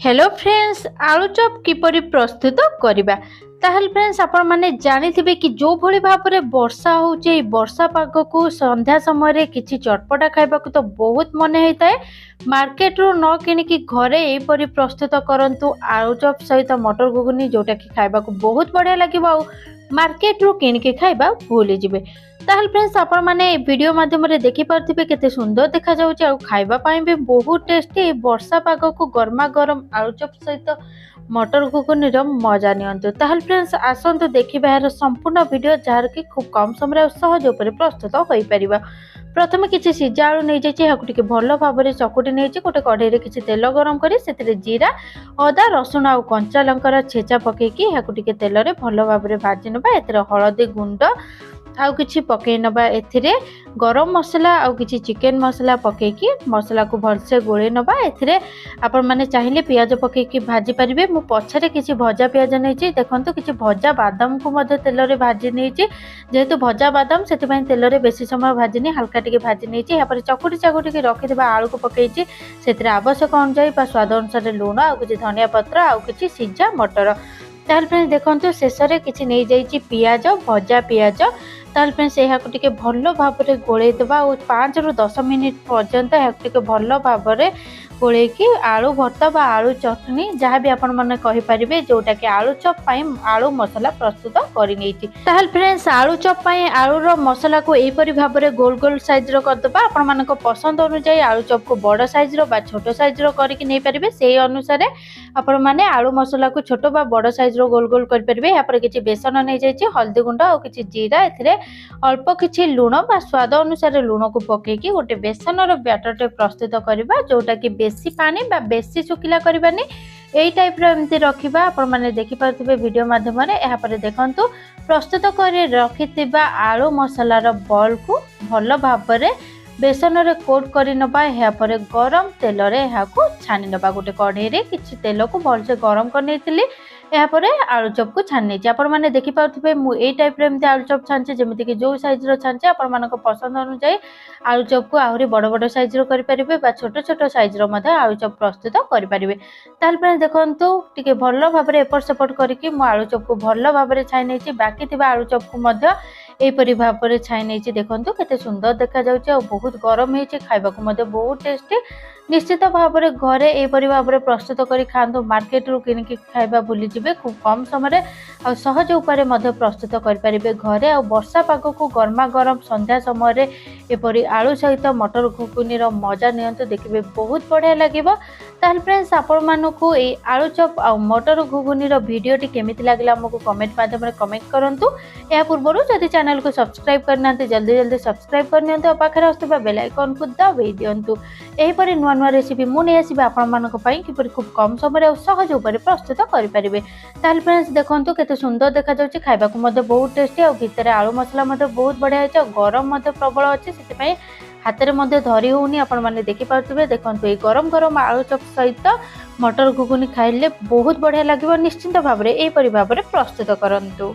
Hello friends, ଆଳୁ chop କିପରି ପ୍ରସ୍ତୁତ କରିବା? ତାହେଲେ ଫ୍ରେଣ୍ଡସ୍, ଆପଣମାନେ ଜାଣିଥିବେ କି ଯେଉଁଭଳି ଭାବରେ ବର୍ଷା ହେଉଛି, ଏଇ ବର୍ଷା ପାଗକୁ ସନ୍ଧ୍ୟା ସମୟରେ କିଛି ଚଟପଟା ଖାଇବାକୁ ତ ବହୁତ ମନେ ହେଇଥାଏ। ମାର୍କେଟରୁ ନ କିଣିକି ଘରେ ଏହିପରି ପ୍ରସ୍ତୁତ କରନ୍ତୁ ଆଳୁ ଚପ୍ ସହିତ ମଟର ଘୁଗୁନି, ଯେଉଁଟାକି ଖାଇବାକୁ ବହୁତ ବଢ଼ିଆ ଲାଗିବ ଆଉ ମାର୍କେଟରୁ କିଣିକି ଖାଇବା ଭୁଲିଯିବେ। ତାହେଲେ ଫ୍ରେଣ୍ଡସ୍, ଆପଣମାନେ ଏ ଭିଡ଼ିଓ ମାଧ୍ୟମରେ ଦେଖିପାରୁଥିବେ କେତେ ସୁନ୍ଦର ଦେଖାଯାଉଛି ଆଉ ଖାଇବା ପାଇଁ ବି ବହୁତ ଟେଷ୍ଟି। ଏଇ ବର୍ଷା ପାଗକୁ ଗରମା ଗରମ ଆଳୁ ଚପ୍ ସହିତ ମଟର ଘୁଗୁନିର ମଜା ନିଅନ୍ତୁ। ତାହେଲେ ଫ୍ରେଣ୍ଡସ୍, ଆସନ୍ତୁ ଦେଖିବା ଏହାର ସମ୍ପୂର୍ଣ୍ଣ ଭିଡ଼ିଓ, ଯାହାର କି ଖୁବ୍ କମ୍ ସମୟରେ ଆଉ ସହଜ ଉପରେ ପ୍ରସ୍ତୁତ ହୋଇପାରିବ। ପ୍ରଥମେ କିଛି ସିଝା ଆଳୁ ନେଇଯାଇଛି, ଏହାକୁ ଟିକେ ଭଲ ଭାବରେ ଚକୁଟି ନେଇଛି। ଗୋଟେ କଢ଼େଇରେ କିଛି ତେଲ ଗରମ କରି ସେଥିରେ ଜିରା, ଅଦା, ରସୁଣ ଆଉ କଞ୍ଚା ଲଙ୍କାର ଛେଚା ପକେଇକି ଏହାକୁ ଟିକେ ତେଲରେ ଭଲ ଭାବରେ ଭାଜି ନେବା। ଏଥିରେ ହଳଦୀ ଗୁଣ୍ଡ ଆଉ କିଛି ପକେଇ ନେବା। ଏଥିରେ ଗରମ ମସଲା ଆଉ କିଛି ଚିକେନ ମସଲା ପକେଇକି ମସଲାକୁ ଭଲସେ ଗୋଳେଇ ନେବା। ଏଥିରେ ଆପଣମାନେ ଚାହିଁଲେ ପିଆଜ ପକେଇକି ଭାଜି ପାରିବେ। ମୁଁ ପଛରେ କିଛି ଭଜା ପିଆଜ ନେଇଛି। ଦେଖନ୍ତୁ, କିଛି ଭଜା ବାଦାମକୁ ମଧ୍ୟ ତେଲରେ ଭାଜି ନେଇଛି। ଯେହେତୁ ଭଜା ବାଦାମ, ସେଥିପାଇଁ ତେଲରେ ବେଶୀ ସମୟ ଭାଜିନି, ହାଲକା ଟିକେ ଭାଜି ନେଇଛି। ଏହାପରେ ଚକୁଟି ଚାକୁଟିକି ରଖିଥିବା ଆଳୁକୁ ପକେଇଛି। ସେଥିରେ ଆବଶ୍ୟକ ଅନୁଯାୟୀ ବା ସ୍ୱାଦ ଅନୁସାରେ ଲୁଣ ଆଉ କିଛି ଧନିଆ ପତ୍ର ଆଉ କିଛି ସିଝା ମଟର। ତାହେଲେ ଫ୍ରେଣ୍ଡସ୍ ଦେଖନ୍ତୁ, ଶେଷରେ କିଛି ନେଇଯାଇଛି ପିଆଜ, ଭଜା ପିଆଜ। ତାହେଲେ ଫ୍ରେଣ୍ଡସ୍, ଏହାକୁ ଟିକେ ଭଲ ଭାବରେ ଗୋଳେଇ ଦେବା ଆଉ 5ରୁ 10 ମିନିଟ୍ ପର୍ଯ୍ୟନ୍ତ ଏହାକୁ ଟିକେ ଭଲ ଭାବରେ ଗୋଳେଇକି ଆଳୁ ଭର୍ତ୍ତା ବା ଆଳୁ ଚଟଣି, ଯାହା ବି ଆପଣମାନେ କହିପାରିବେ, ଯେଉଁଟାକି ଆଳୁ ଚପ୍ ପାଇଁ ଆଳୁ ମସଲା ପ୍ରସ୍ତୁତ କରିନେଇଛି। ତାହେଲେ ଫ୍ରେଣ୍ଡସ୍, ଆଳୁ ଚପ୍ ପାଇଁ ଆଳୁର ମସଲାକୁ ଏହିପରି ଭାବରେ ଗୋଲ ଗୋଲ ସାଇଜ୍ର କରିଦେବା। ଆପଣମାନଙ୍କ ପସନ୍ଦ ଅନୁଯାୟୀ ଆଳୁ ଚପ୍କୁ ବଡ଼ ସାଇଜ୍ର ବା ଛୋଟ ସାଇଜ୍ର କରିକି ନେଇପାରିବେ। ସେଇ ଅନୁସାରେ ଆପଣମାନେ ଆଳୁ ମସଲାକୁ ଛୋଟ ବା ବଡ଼ ସାଇଜ୍ର ଗୋଲ ଗୋଲ କରିପାରିବେ। ଏହାପରେ କିଛି ବେସନ ନେଇଯାଇଛି, ହଳଦୀ ଗୁଣ୍ଡ ଆଉ କିଛି ଜିରା, ଏଥିରେ ଅଳ୍ପ କିଛି ଲୁଣ ବା ସ୍ୱାଦ ଅନୁସାରେ ଲୁଣକୁ ପକେଇକି ଗୋଟେ ବେସନର ବ୍ୟାଟରଟେ ପ୍ରସ୍ତୁତ କରିବା, ଯେଉଁଟାକି ବେଶୀ ପାଣି ବା ବେଶୀ ଶୁଖିଲା କରିବାନି, ଏଇ ଟାଇପ୍ର ଏମିତି ରଖିବା। ଆପଣମାନେ ଦେଖିପାରୁଥିବେ ଭିଡ଼ିଓ ମାଧ୍ୟମରେ। ଏହାପରେ ଦେଖନ୍ତୁ, ପ୍ରସ୍ତୁତ କରି ରଖିଥିବା ଆଳୁ ମସଲାର ବଲ୍କୁ ଭଲ ଭାବରେ ବେସନରେ କୋଟ୍ କରିନେବା। ଏହାପରେ ଗରମ ତେଲରେ ଏହାକୁ ଛାଣି ନେବା। ଗୋଟେ କଢ଼େଇରେ କିଛି ତେଲକୁ ଭଲସେ ଗରମ କରିନେଇଥିଲି। ଏହାପରେ ଆଳୁ ଚପ୍କୁ ଛାଣି ନେଇଛି। ଆପଣମାନେ ଦେଖିପାରୁଥିବେ, ମୁଁ ଏଇ ଟାଇପ୍ର ଏମିତି ଆଳୁ ଚପ୍ ଛାଣିଛି, ଯେମିତିକି ଯେଉଁ ସାଇଜ୍ର ଛାଣିଛି। ଆପଣମାନଙ୍କ ପସନ୍ଦ ଅନୁଯାୟୀ ଆଳୁ ଚପ୍କୁ ଆହୁରି ବଡ଼ ବଡ଼ ସାଇଜ୍ର କରିପାରିବେ ବା ଛୋଟ ଛୋଟ ସାଇଜ୍ର ମଧ୍ୟ ଆଳୁ ଚପ୍ ପ୍ରସ୍ତୁତ କରିପାରିବେ। ତାହେଲେ ପରେ ଦେଖନ୍ତୁ, ଟିକେ ଭଲ ଭାବରେ ଏପଟ ସେପଟ କରିକି ମୁଁ ଆଳୁ ଚପ୍କୁ ଭଲ ଭାବରେ ଛାଣି ନେଇଛି। ବାକି ଥିବା ଆଳୁ ଚପ୍କୁ ମଧ୍ୟ ଏହିପରି ଭାବରେ ଛାଣି ନେଇଛି। ଦେଖନ୍ତୁ କେତେ ସୁନ୍ଦର ଦେଖାଯାଉଛି ଆଉ ବହୁତ ଗରମ ହେଇଛି, ଖାଇବାକୁ ମଧ୍ୟ ବହୁତ ଟେଷ୍ଟି। ନିଶ୍ଚିତ ଭାବରେ ଘରେ ଏହିପରି ଭାବରେ ପ୍ରସ୍ତୁତ କରି ଖାଆନ୍ତୁ, ମାର୍କେଟରୁ କିଣିକି ଖାଇବା ଭୁଲିଯିବେ। ଖୁବ୍ କମ୍ ସମୟରେ ଆଉ ସହଜ ଉପାୟରେ ମଧ୍ୟ ପ୍ରସ୍ତୁତ କରିପାରିବେ ଘରେ। ଆଉ ବର୍ଷା ପାଗକୁ ଗରମା ଗରମ ସନ୍ଧ୍ୟା ସମୟରେ ଏପରି ଆଳୁ ସହିତ ମଟର ଘୁଗୁନିର ମଜା ନିଅନ୍ତୁ, ଦେଖିବେ ବହୁତ ବଢ଼ିଆ ଲାଗିବ। ତାହେଲେ ଫ୍ରେଣ୍ଡସ୍, ଆପଣମାନଙ୍କୁ ଏଇ ଆଳୁ ଚପ୍ ଆଉ ମଟର ଘୁଗୁନିର ଭିଡ଼ିଓଟି କେମିତି ଲାଗିଲା, ଆମକୁ କମେଣ୍ଟ ମାଧ୍ୟମରେ କମେଣ୍ଟ କରନ୍ତୁ। ଏହା ପୂର୍ବରୁ ଯଦି ଚ୍ୟାନେଲକୁ ସବସ୍କ୍ରାଇବ୍ କରିନାହାନ୍ତି, ଜଲ୍ଦି ଜଲ୍ଦି ସବସ୍କ୍ରାଇବ୍ କରିନିଅନ୍ତୁ ଆଉ ପାଖରେ ଆସୁଥିବା ବେଲ୍ ଆଇକନ୍କୁ ଦବେଇ ଦିଅନ୍ତୁ। ଏହିପରି ନୂଆ ନୂଆ ରେସିପି ମୁଁ ନେଇ ଆସିବି ଆପଣମାନଙ୍କ ପାଇଁ, କିପରି ଖୁବ୍ କମ୍ ସମୟରେ ଆଉ ସହଜ ଉପାୟରେ ପ୍ରସ୍ତୁତ କରିପାରିବେ। ତାହେଲେ ଫ୍ରେଣ୍ଡସ୍ ଦେଖନ୍ତୁ କେତେ ସୁନ୍ଦର ଦେଖାଯାଉଛି, ଖାଇବାକୁ ମଧ୍ୟ ବହୁତ ଟେଷ୍ଟି ଆଉ ଭିତରେ ଆଳୁ ମସଲା ମଧ୍ୟ ବହୁତ ବଢ଼ିଆ ହେଇଛି। ଆଉ ଗରମ ମଧ୍ୟ ପ୍ରବଳ ଅଛି, ସେଥିପାଇଁ ହାତରେ ମଧ୍ୟ ଧରି ହେଉନି। ଆପଣମାନେ ଦେଖିପାରୁଥିବେ। ଦେଖନ୍ତୁ, ଏଇ ଗରମ ଗରମ ଆଳୁ ଚପ୍ ସହିତ ମଟର ଘୁଗୁନି ଖାଇଲେ ବହୁତ ବଢ଼ିଆ ଲାଗିବ। ନିଶ୍ଚିନ୍ତ ଭାବରେ ଏହିପରି ଭାବରେ ପ୍ରସ୍ତୁତ କରନ୍ତୁ।